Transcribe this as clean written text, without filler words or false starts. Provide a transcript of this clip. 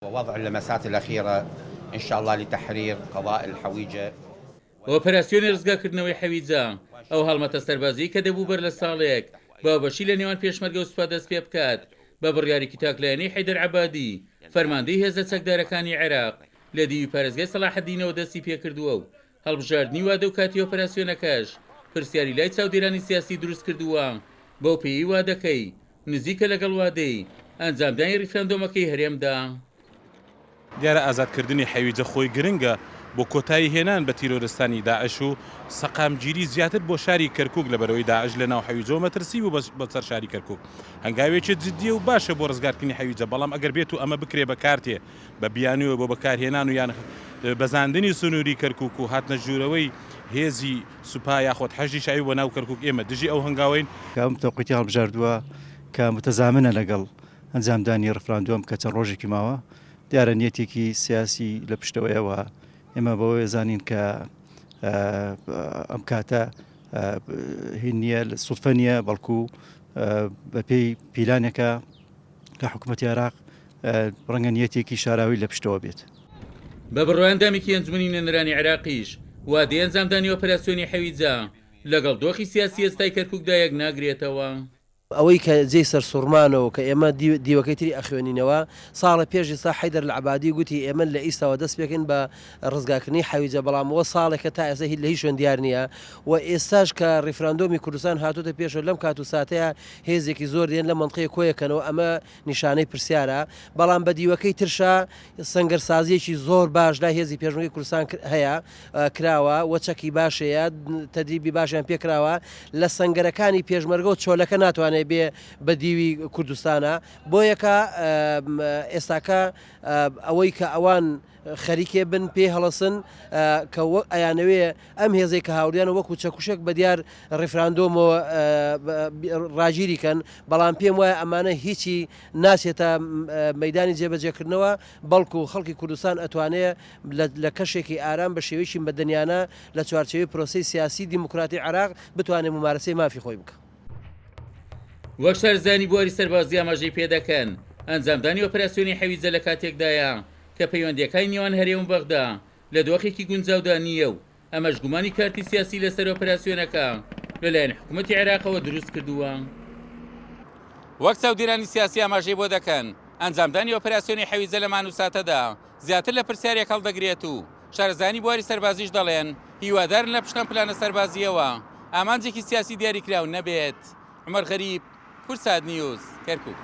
ووضع اللمسات الأخيرة إن شاء الله لتحرير قضاء الحويجة. ئۆپەراسیۆنی ڕزگارکردنەوەی حەویجە، ئەو هەڵمەتە سەربازییەی کە دەبوو بەر لە ساڵێک بە هاوبەشی لە نێوان پێشمەرگە و سوپا دەستپێبکات، بە بڕیارێکی تاکلایەنەی حەیدەر عەبادی، فەرماندەی هێزە چەکدارەکانی عێراق لە دیوی پارێزگای سەڵاحەدینەوە دەستیپێکردووە و هەڵبژاردنی وادە و کاتی ئۆپەراسیۆنەکەش پرسیاری لای چاودێرانی سیاسی دروستکردووە، بەو پێیەی وادەکەی نزیکە لەگەڵ وادەی ئەنجامدانی ڕیفراندۆمەکەی هەرێمدا. دیارە ئازادکردنی حەویجە خۆی گرنگە بۆ کۆتایی هێنان بە تیرۆرستانی داعش و سەقامگیری زیاتر بۆ شاری کەرکوک لەبەرئەوەی داعش لە ناو حەویجەوە مەترسی بوو بۆ سەر شاری کەرکوک هەنگاوێکی جدیە و باشە بۆ ڕزگارکردنی حەویجە بەڵام ئەگەر بێت و ئەمە بکرێ بە کارتێ بە بیانووێ بۆ بەکارهێنان و یان بەزاندنی سنووری کەرکوک و هاتنە ژوورەوەی هێزی سوپا یاخود حەشدی شەعبی بۆ ناو کەرکوک ئێمە دژی ئەو هەنگاوەین. کە ئەم تەوقیتەی هەڵبژاردووە کە متەزامنە لەگەڵ ئەنجامدانی ڕفراندۆم کە چەند ڕۆژێکی ماوە، دیارە نیەتێکی سیاسی لە پشتەوەیە و ئێمە بەوە ئەزانین کە ئەم کاتە هین نییە، سوتفە نییە، بەڵکو بەپێی پیلانێکە کە حکوومەتی عێراق ڕەنگە نیەتێکی شاراوی لە پشتەوە بێت. بە بڕوای ئەندامێکی ئەنجومەنی نوێنەرانی عێراقیش، وادەی ئەنجامدانی ئۆپەراسیۆنی حەویجە لەگەڵ دۆخی سیاسی ئێستای کەرکوکدا یەکناگرێتەوە. ئەوەی کە جێی سەرسوڕمانە و کە ئێمە دیوەکەی تری ئەخوێنینەوە، ساڵێ پێش ئیستا حەیدەر العەبادی گوتی ئێمە لە ئیستاوە دەست پێکەین بە ڕزگارکردنی حەویجە، بەڵام ئەوە ساڵێکە تا ئێستا لە هیچ شوێن دیار نییە و ئێستاش کە ڕیفراندۆمی کوردستان هاتۆتە پێشەوە لەم کات و ساتەیا هێزێکی زۆر دێن لەم مەنتقەیە کۆیەکەنەوە ئەمە نیشانەی پرسیارە، بەڵام بە دیوەکەی ترشا سەنگەرسازییەکی زۆر باش لای هێزی پێشمەرگەی کوردستان هەیە کراوە و چەکی باش هەیە، تەدریبی باشیان پێ کراوە، لە سەنگەرەکانی پێشمەرگە و چۆلەکە ناتوانێت بێ بە دیوی کوردستانە، بۆیەکە ئێستاکە ئەوەی کە ئەوان خەریکێ بن پێی هەڵەسن کە ئەیانەوێ ئەم هێزەی کە هاوردیانە وەکو چەکوشێک بە دیار ڕیفراندۆمەوە ڕاگیری کەن، بەڵام پێم وایە ئەمانە هیچی ناچێتە مەیدانی جێبەجێکردنەوە، بەڵکو خەڵکی کوردستان ئەتوانێ لە کەشێکی ئارام بە شێوەیەکی مەدەنیانە لە چوارچێوەی پرۆسەی سیاسی دیموکراتی عێراق بتوانێ مومارەسەی مافی خۆی بکا. وەک شارەزایانی بواری سەربازی ئاماژەی پێدەکەن، ئەنجامدانی ئۆپەراسیۆنی حەویجە لە کاتێکدایە کە پەیوەندییەکانی نێوان هەرێم و بەغدا لە دۆخێکی گونجاودا نییە و ئەمەش گومانی کارتی سیاسی لەسەر ئۆپەراسیۆنەکە لەلایەن حکومەتی عێراقەوە دروستکردووە. وەک چاودێرانی سیاسی ئاماژەی بۆ دەکەن، ئەنجامدانی ئۆپەراسیۆنی حەویجە لەم ئانوساتەدا زیاتر لە پرسیارێک هەڵدەگرێت و شارەزایانی بواری سەربازیش دەڵێن، هیوادارن لە پشت ئەم پلانە سەربازییەوە ئامانجێکی سیاسی دیاریکراو نەبێت. عومەر غەریب، کوردسات نیوز، کەرکوک.